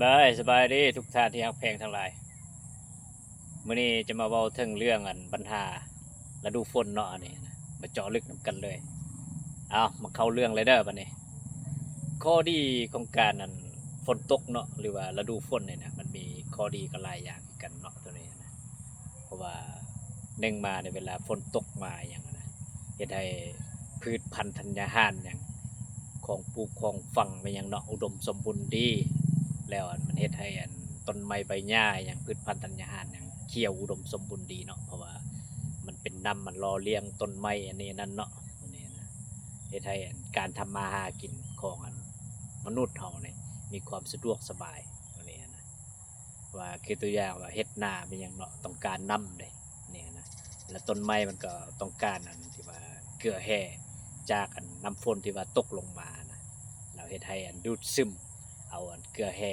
ໄດ້ ສະບາຍດີທຸກທ່ານທີ່ຮັກແພງທັງຫຼາຍ. ມື້ນີ້ຈະມາເວົ້າເຖິງເລື່ອງ ອັນ ບັນຫາລະດູຝົນເນາະ ອັນນີ້ນະ ມາເຈາະເລິກນຳກັນເລີຍ. ເອົາ ມາເຂົ້າເລື່ອງເລີຍເດີບັດນີ້. ຂໍ້ດີຂອງການ ອັນ ຝົນຕົກເນາະ ຫຼືວ່າລະດູຝົນນີ້ນະ ມັນມີຂໍ້ດີກໍຫຼາຍຢ່າງຄືກັນເນາະ ໂຕນີ້ນະ. ເພາະວ່າ ໜຶ່ງມາໃນເວລາຝົນຕົກມາຫຍັງນະ ເຮັດໃຫ້ພືດພັນທັນຍາຫານຫຍັງ ຂອງປູກຂອງຝັງແມ່ນຫຍັງເນາະ ອຸດົມສົມບູນດີ ແລ້ວ ອັນ ມັນເຮັດໃຫ້ ອັນ ຕົ້ນໄມ້ໃບຫຍ້າຫຍັງ ພືດພັນທັນຍາຫານຫຍັງຂຽວອຸດົມສົມບູນດີເນາະ ເພາະວ່າມັນເປັນນ້ຳ ມັນຫຼໍ່ລ້ຽງຕົ້ນໄມ້ອັນນີ້ອັນນັ້ນເນາະ ອັນນີ້ນະ ເຮັດໃຫ້ ອັນ ການທຳມາຫາກິນຂອງ ອັນ ມະນຸດເຮົານີ້ມີຄວາມສະດວກສະບາຍ ອັນນີ້ນະ. ວ່າຄືຕົວຢ່າງວ່າເຮັດນາແມ່ນຫຍັງເນາະ ຕ້ອງການນ້ຳເດ້ນີ້ນະ ແລ້ວຕົ້ນໄມ້ມັນກໍຕ້ອງການອັນທີ່ວ່າເກືອແຮ່ຈາກອັນນ້ຳຝົນທີ່ວ່າຕົກລົງມານະ ແລ້ວເຮັດໃຫ້ອັນດູດຊຶມເອົາອັນເກືອແຮ່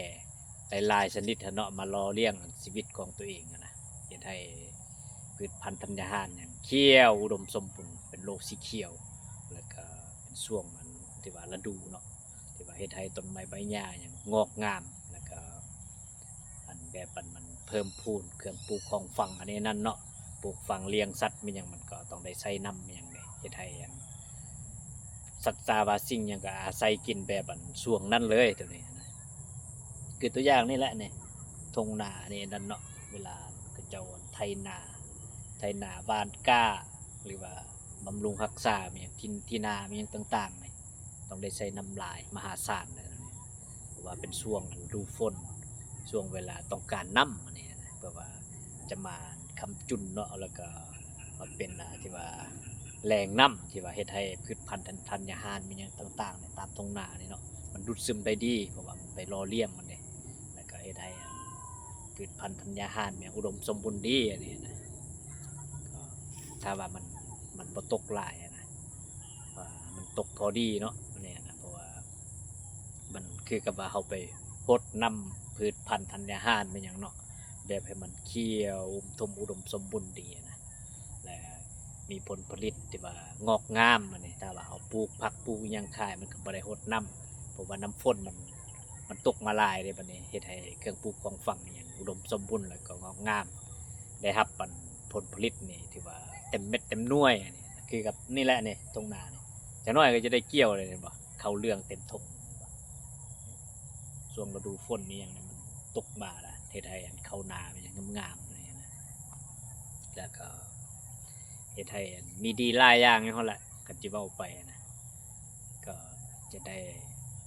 ຫຼາຍໆຊະນິດຫັ້ນເນາະ ມາຫຼໍ່ລ້ຽງອັນຊີວິດຂອງຕົວເອງຫັ້ນນະ ເຮັດໃຫ້ພືດພັນທັນຍາຫານຫຍັງຂຽວອຸດົມສົມບູນ ເປັນໂລກສີຂຽວ ແລ້ວກໍເປັນຊ່ວງອັນທີ່ວ່າລະດູເນາະ ທີ່ວ່າເຮັດໃຫ້ຕົ້ນໄມ້ໃບຫຍ້າຫຍັງງອກງາມ ແລ້ວກໍ ອັນແບບອັນມັນເພີ່ມພູນເຄື່ອງປູກຂອງຝັງອັນນີ້ນັ້ນເນາະ ປູກຝັງລ້ຽງສັດແມ່ນຫຍັງ ມັນກໍຕ້ອງໄດ້ໃຊ້ນ້ຳແມ່ນຫຍັງເດ້ ເຮັດໃຫ້ອັນສັດສາວາສິ່ງຫຍັງກໍອາໄສກິນແບບອັນຊ່ວງນັ້ນເລີຍໂຕນີ້ນະ. ຄືຕົວຢ່າງນີ້ແຫຼະນີ້ ທົ່ງນານີ້ນັ້ນເນາະ ເວລາເຂົາເຈົ້າໄຖນາ ໄຖນາຫວ່ານກ້າ ຫຼືວ່າບຳລຸງຮັກສາແມ່ນຫຍັງ ທີ່ ທີ່ນາແມ່ນຫຍັງຕ່າງໆນີ້ ຕ້ອງໄດ້ໃຊ້ນ້ຳຫຼາຍມະຫາສານເລີຍ ເພາະວ່າເປັນຊ່ວງລະດູຝົນ ຊ່ວງເວລາຕ້ອງການນ້ຳອັນນີ້ນະ ເພື່ອວ່າຈະມາຄ້ຳຈຸນເນາະ ແລ້ວກໍມາເປັນ ອ່າ ທີ່ວ່າແຫຼ່ງນ້ຳທີ່ວ່າເຮັດໃຫ້ພືດພັນທັນ ທັນຍາຫານມີຫຍັງຕ່າງໆໃນຕາມທົ່ງນານີ້ເນາະ ມັນດູດຊຶມໄດ້ດີ ເພາະວ່າມັນໄປຫຼໍ່ລ້ຽງມັນເດ້ ແລ້ວກໍເຮັດໃຫ້ພືດພັນທັນຍາຫານມີຫຍັງອຸດົມສົມບູນດີອັນນີ້ນະ. ກໍຖ້າວ່າມັນ ມັນບໍ່ຕົກຫຼາຍນະ ວ່າມັນຕົກພໍດີເນາະ ອັນນີ້ນະ ເພາະວ່າ ມັນຄືກັບວ່າເຮົາໄປຫົດນ້ຳພືດພັນທັນຍາຫານແມ່ນຫຍັງເນາະ ແບບໃຫ້ມັນຂຽວອຸມທຸ່ມອຸດົມສົມບູນດີນະ ແລະ ມີຜົນຜະລິດທີ່ວ່າງອກງາມ. ອັນນີ້ຖ້າວ່າເຮົາປູກຜັກປູກຫຍັງຂາຍ ມັນກໍບໍ່ໄດ້ຫົດນ້ຳ ເພາະວ່ານ້ຳຝົນມັນ ມັນຕົກມາຫຼາຍເດ້ ບັດນີ້ເຮັດໃຫ້ເຄື່ອງປູກຂອງຝັງຫຍັງອຸດົມສົມບູນ ແລ້ວກໍງອກງາມ ໄດ້ຮັບອັນຜົນຜະລິດນີ້ຖືວ່າເຕັມເມັດເຕັມໜ່ວຍ. ອັນນີ້ຄືກັບນີ້ແຫຼະນີ້ ທົ່ງນານີ້ ຈັກໜ້ອຍກໍຈະໄດ້ກ່ຽວເລີຍ ເຫັນບໍ່ ເຂົ້າເຫຼືອງເຕັມທົ່ງ. ຊ່ວງລະດູຝົນນີ້ຫຍັງນີ້ ມັນຕົກມາລະ ເຮັດໃຫ້ອັນເຂົ້ານາມັນຫຍັງງາມໆ ນີ້ນະ ແລ້ວກໍເຮັດໃຫ້ອັນມີດີຫຼາຍຢ່າງຢູ່ຫັ້ນແຫຼະ ຄັນຊິເວົ້າໄປນະ ກໍຈະໄດ້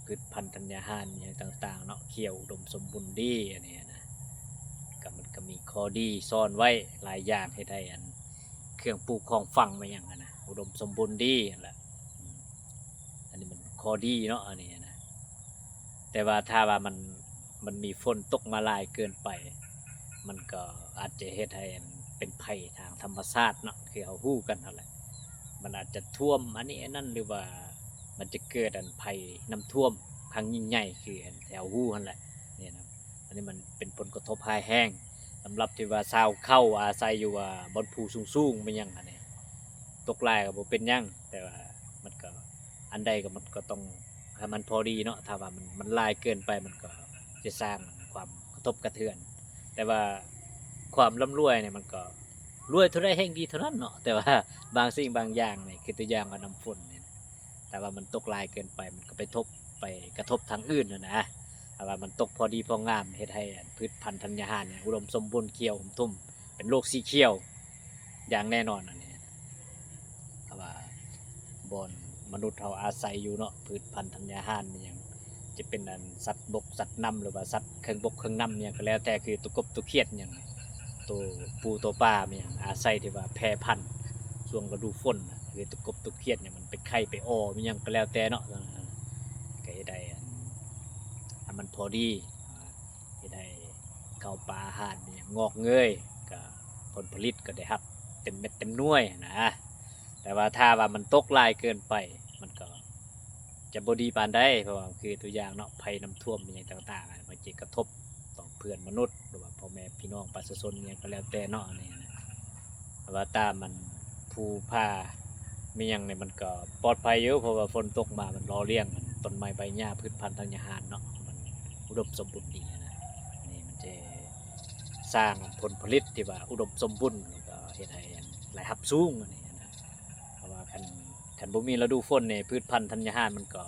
ພືດພັນທັນຍາຫານຫຍັງຕ່າງໆເນາະ ຂຽວອຸດົມສົມບູນດີ. ອັນນີ້ນະ ກໍມັນກໍມີຂໍ້ດີຊ້ອນໄວ້ຫຼາຍຢ່າງ ເຮັດໃຫ້ອັນເຄື່ອງປູກຂອງຝັງແມ່ນຫຍັງຫັ້ນນະ ອຸດົມສົມບູນດີຫັ້ນແຫຼະ. ອັນນີ້ມັນຂໍ້ດີເນາະ ອັນນີ້ນະ ແຕ່ວ່າຖ້າວ່າມັນ ມັນມີຝົນຕົກມາຫຼາຍເກີນໄປ ມັນກໍອາດຈະເຮັດໃຫ້ອັນເປັນໄພທາງທຳມະຊາດເນາະ ຄືເຮົາຮູ້ກັນຫັ້ນແຫຼະ ມັນອາດຈະຖ້ວມອັນນີ້ອັນນັ້ນ ຫຼືວ່າມັນຈະເກີດອັນໄພນ້ຳຖ້ວມຄັ້ງຍິ່ງໃຫຍ່ ຄືອັນທີ່ເຮົາຮູ້ຫັ້ນແຫຼະ ນີ້ນະ. ອັນນີ້ມັນເປັນຜົນກະທົບຮ້າຍແຮງ ສຳລັບທີ່ວ່າຊາວເຜົ່າອາໄສຢູ່ວ່າບ່ອນພູສູງໆ ແມ່ນຫຍັງຫັ້ນນີ້ ຕົກຫຼາຍກໍບໍ່ເປັນຫຍັງ ແຕ່ວ່າມັນກໍ ອັນໃດກໍມັນກໍຕ້ອງໃຫ້ມັນພໍດີເນາະ ຖ້າວ່າມັນ ມັນຫຼາຍເກີນໄປ ມັນກໍຈະສ້າງຄວາມກະທົບກະເທືອນ. ແຕ່ວ່າຄວາມລ່ຳລວຍນີ້ ມັນກໍລວຍເທົ່າໃດແຮ່ງດີເທົ່ານັ້ນເນາະ ແຕ່ວ່າບາງສິ່ງບາງຢ່າງນີ້ ຄືຕົວຢ່າງວ່ານ້ຳຝົນນີ້ ຖ້າວ່າມັນຕົກຫຼາຍເກີນໄປ ມັນກໍໄປທົບ ໄປກະທົບທາງອື່ນຫັ້ນນະ. ຖ້າວ່າມັນຕົກພໍດີພໍງາມ ເຮັດໃຫ້ພືດພັນທັນຍາຫານນີ້ອຸດົມສົມບູນ ຂຽວອຸມທຸ່ມ ເປັນໂລກສີຂຽວຢ່າງແນ່ນອນ. ອັນນີ້ ເພາະວ່າບ່ອນມະນຸດເຮົາອາໄສຢູ່ເນາະ ພືດພັນທັນຍາຫານອີ່ຫຍັງ ຈະເປັນອັນສັດບົກສັດນ້ຳ ຫຼືວ່າສັດເຄິ່ງບົກເຄິ່ງນ້ຳຫຍັງກໍແລ້ວແຕ່ ຄືຕົວກົບຕົວຂຽດຫຍັງ ໂຕປູໂຕປາແມ່ນຫຍັງ ອາໄສທີ່ວ່າແຜ່ພັນຊ່ວງລະດູຝົນນະ ຄືຕົວກົບຕົວຂຽດຫຍັງ ມັນໄປໄຂ່ໄປອໍແມ່ນຫຍັງກໍແລ້ວແຕ່ເນາະ ກໍເຮັດໃຫ້ອັນ ໃຫ້ມັນພໍດີ ເຮັດໃຫ້ເຂົ້າປາອາຫານແມ່ນຫຍັງງອກເງີຍ ກໍຜົນຜະລິດກໍໄດ້ຮັບເຕັມເມັດເຕັມໜ່ວຍນະ. ແຕ່ວ່າຖ້າວ່າມັນຕົກຫຼາຍເກີນໄປ ມັນກໍ ຈະບໍ່ດີປານໃດ ເພາະວ່າຄືຕົວຢ່າງເນາະ ໄພນ້ຳຖ້ວມອີ່ຫຍັງຕ່າງໆ ມັນຈະກະທົບຕໍ່ເພື່ອນມະນຸດ ຫຼືວ່າພໍ່ແມ່ພີ່ນ້ອງປະຊາຊົນອີ່ຫຍັງກໍແລ້ວແຕ່ເນາະ ອັນນີ້ນະ. ແຕ່ວ່າຕາມອັນພູຜາມີຫຍັງນີ້ ມັນກໍປອດໄພຢູ່ ເພາະວ່າຝົນຕົກມາ ມັນຫຼໍ່ລ້ຽງຕົ້ນໄມ້ໃບຫຍ້າ ພືດພັນທັນຍາຫານເນາະ ມັນອຸດົມສົມບູນດີນະ. ຈະສ້າງຜົນຜະລິດທີ່ວ່າອຸດົມສົມບູນ ແລ້ວກໍເຮັດໃຫ້ລາຍຮັບສູງ ອັນນີ້ນະ. ເພາະວ່າຄັນ ຄັນບໍ່ມີລະດູຝົນນີ້ ພືດພັນທັນຍາຫານມັນກໍ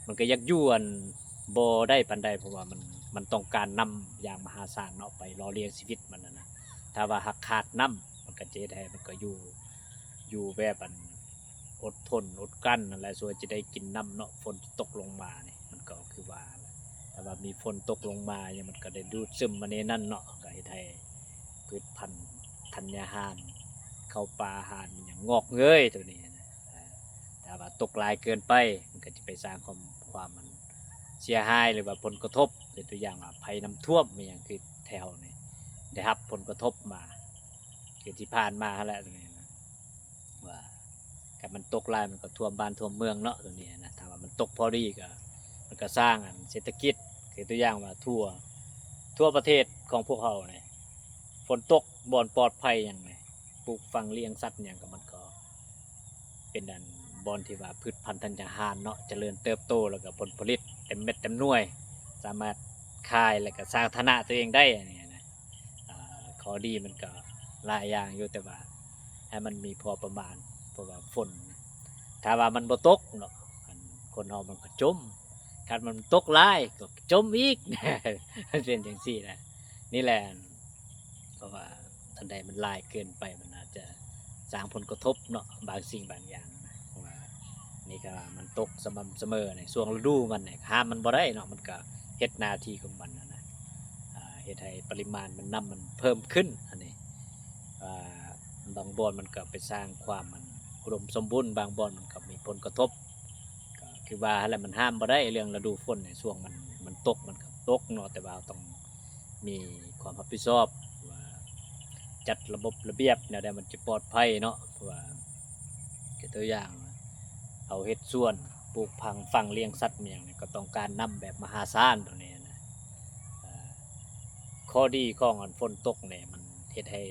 ມັນກໍຢາກຢູ່ ອັນ ບໍ່ໄດ້ປານໃດ ເພາະວ່າມັນ ມັນຕ້ອງການນ້ຳຢ່າງມະຫາສານເນາະ ໄປຫຼໍ່ລ້ຽງຊີວິດມັນນະ. ຖ້າວ່າຫາກຂາດນ້ຳ ມັນກໍຈະເຮັດໃຫ້ມັນກໍຢູ່ ຢູ່ແບບອັນ ອົດທົນອົດກັ້ນນັ້ນແຫຼະ ສ່ວນຈະໄດ້ກິນນ້ຳເນາະ. ຝົນຕົກລົງມານີ້ ມັນກໍຄືວ່າ ຖ້າວ່າມີຝົນຕົກລົງມາຫຍັງ ມັນກໍໄດ້ດູດຊຶມມາໃນນັ້ນເນາະ ກໍເຮັດໃຫ້ພືດພັນທັນຍາຫານ ເຂົ້າປາອາຫານຫຍັງງອກເງີຍໂຕນີ້ນະ. ຖ້າວ່າຕົກຫຼາຍເກີນໄປ ມັນກໍຈະໄປສ້າງຄວາມ ຄວາມມັນເສຍຫາຍ ຫຼືວ່າຜົນກະທົບ ຍົກຕົວຢ່າງວ່າໄພນ້ຳຖ້ວມອີ່ຫຍັງ ຄືແຖວນີ້ໄດ້ຮັບຜົນກະທົບມາ ຄືທີ່ຜ່ານມາຫັ້ນແຫຼະ ໂຕນີ້ນະ ວ່າຄັນມັນຕົກຫຼາຍ ມັນກໍຖ້ວມບ້ານຖ້ວມເມືອງເນາະ ໂຕນີ້ນະ. ຖ້າວ່າມັນຕົກພໍດີກໍ ມັນກໍສ້າງອັນເສດຖະກິດ ຄືຕົວຢ່າງວ່າທົ່ວ ທົ່ວປະເທດຂອງພວກເຮົານີ້ ຝົນຕົກ ບ່ອນປອດໄພຫຍັງນີ້ ປູກຝັງລ້ຽງສັດຫຍັງກໍ ມັນກໍເປັນອັນບ່ອນທີ່ວ່າພືດພັນທັນຍາຫານເນາະ ຈະເລີນເຕີບໂຕ ແລ້ວກໍຜົນຜະລິດເຕັມເມັດເຕັມໜ່ວຍ ສາມາດຂາຍ ແລ້ວກໍສ້າງຖານະຕົວເອງໄດ້ ອັນນີ້ນະ. ອາ ຂໍ້ດີມັນກໍຫຼາຍຢ່າງຢູ່ ແຕ່ວ່າໃຫ້ມັນມີພໍປະມານ ເພາະວ່າຝົນ ຖ້າວ່າມັນບໍ່ຕົກເນາະ ອັນ ຄົນເຮົາມັນກໍຈົມ ຄັນມັນຕົກຫຼາຍກໍຈົມອີກ ມັນເປັນຈັ່ງຊີ້ນະ. ນີ້ແຫຼະ ເພາະວ່າອັນໃດມັນຫຼາຍເກີນໄປ ມັນອາດຈະສ້າງຜົນກະທົບເນາະ ບາງສິ່ງບາງຢ່າງນະ. ເພາະວ່ານີ້ກໍມັນຕົກສະໝ່ຳສະເໝີໃນຊ່ວງລະດູມັນນີ້ ຫ້າມມັນບໍ່ໄດ້ເນາະ ມັນກໍເຮັດໜ້າທີ່ຂອງມັນຫັ້ນນະ. ອາ ເຮັດໃຫ້ປະລິມານມັນ ນ້ຳມັນເພີ່ມຂຶ້ນ ອັນນີ້ ອາ ບາງບ່ອນມັນກໍໄປສ້າງຄວາມ ມັນ ອຸດົມສົມບູນ ບາງບ່ອນມັນກໍມີຜົນກະທົບ ກໍຄືວ່າຫັ້ນແຫຼະ ມັນຫ້າມບໍ່ໄດ້ເລື່ອງລະດູຝົນໃນຊ່ວງມັນ ມັນຕົກ ມັນກໍຕົກເນາະ ແຕ່ວ່າເຮົາຕ້ອງມີຄວາມຮັບຜິດຊອບ ວ່າຈັດລະບົບລະບຽບແນວໃດມັນຈະປອດໄພເນາະ. ເພາະວ່າ ຄືຕົວຢ່າງ ເຮົາເຮັດສວນ ປູກຝັງ ຝັງລ້ຽງສັດຫຍັງນີ້ ກໍຕ້ອງການນ້ຳແບບມະຫາສານໂຕນີ້ນະ. ອາ ຂໍ້ດີຂອງອັນຝົນຕົກນີ້ ມັນເຮັດໃຫ້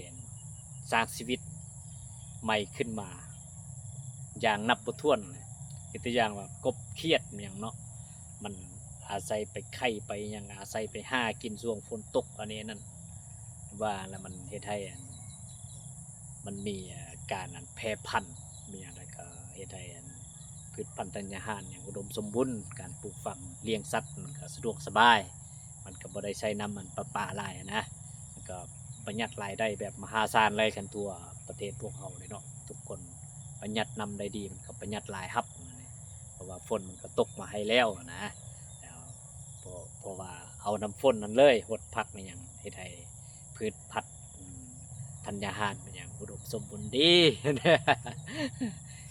ສ້າງຊີວິດໃໝ່ຂຶ້ນມາຢ່າງນັບບໍ່ຖ້ວນ. ຍົກຕົວຢ່າງວ່າກົບຂຽດຫຍັງເນາະ ມັນອາໄສໄປໄຂ່ໄປຫຍັງ ອາໄສໄປຫາກິນຊ່ວງຝົນຕົກ ອັນນີ້ອັນນັ້ນ ວ່າແລ້ວມັນເຮັດໃຫ້ອັນ ມັນມີ ອາ ການອັນແຜ່ພັນ ມີຫຍັງໃດກໍເຮັດໃຫ້ອັນ ພືດພັນທັນຍາຫານຫຍັງອຸດົມສົມບູນ ການປູກຝັງລ້ຽງສັດມັນກໍສະດວກສະບາຍ ມັນກໍບໍ່ໄດ້ໃຊ້ນ້ຳມັນປະປາຫຼາຍນະ ມັນກໍປະຢັດລາຍໄດ້ແບບມະຫາສານເລີຍ. ຄັນທົ່ວປະເທດພວກເຮົາເລີຍເນາະ ທຸກຄົນປະຢັດນ້ຳໄດ້ດີ ມັນກໍປະຢັດລາຍຮັບ ເພາະວ່າຝົນມັນກໍຕົກມາໃຫ້ແລ້ວນະ ແລ້ວ ເພາະ ເພາະວ່າເອົານ້ຳຝົນນັ້ນເລີຍຫົດຜັກອີ່ຫຍັງ ເຮັດໃຫ້ພືດພັນ ອາ ທັນຍາຫານເປັນຫຍັງອຸດົມສົມບູນດີ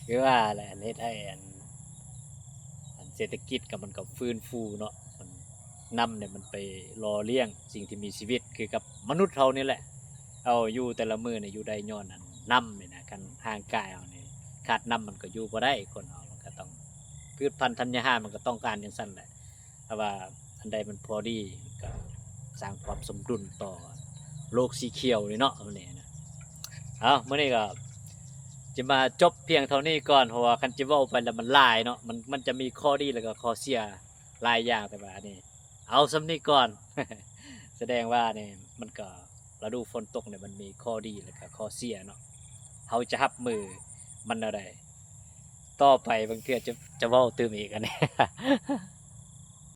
ຄືວ່າແຫຼະ ເຮັດໃຫ້ອັນ ອັນເສດຖະກິດກໍມັນກໍຟື້ນຟູເນາະ ມັນ ນ້ຳນີ້ມັນໄປຫຼໍ່ລ້ຽງສິ່ງທີ່ມີຊີວິດ ຄືກັບມະນຸດເຮົານີ້ແຫຼະ ເຮົາຢູ່ແຕ່ລະມື້ນີ້ຢູ່ໄດ້ຍ້ອນອັນນ້ຳນີ້ນະ. ຄັນຮ່າງກາຍເຮົານີ້ຂາດນ້ຳມັນກໍຢູ່ບໍ່ໄດ້ ຄົນເຮົາມັນກໍຕ້ອງ ພືດພັນທັນຍາຫານມັນກໍຕ້ອງການຈັ່ງຊັ້ນແຫຼະ. ຖ້າວ່າອັນໃດມັນພໍດີກໍສ້າງຄວາມສົມດຸນຕໍ່ໂລກສີຂຽວນີ້ເນາະ ແນວນີ້ນະ. ເອົາ ມື້ນີ້ກໍຈະມາຈົບພຽງເທົ່ານີ້ກ່ອນ ເພາະວ່າຄັນຈະເວົ້າໄປແລ້ວມັນຫຼາຍເນາະ ມັນ ມັນຈະມີຂໍ້ດີແລ້ວກໍຂໍ້ເສຍຫຼາຍຢ່າງ ແຕ່ວ່າອັນນີ້ເອົາສ່ຳນີ້ກ່ອນ. ສະແດງວ່ານີ້ມັນກໍ ລະດູຝົນຕົກນີ້ມັນມີຂໍ້ດີແລ້ວກໍຂໍ້ເສຍເນາະ ເຮົາຈະຮັບມືມັນແນວໃດ ຕໍ່ໄປບາງເທື່ອຈະ ຈະເວົ້າຕື່ມອີກອັນນີ້.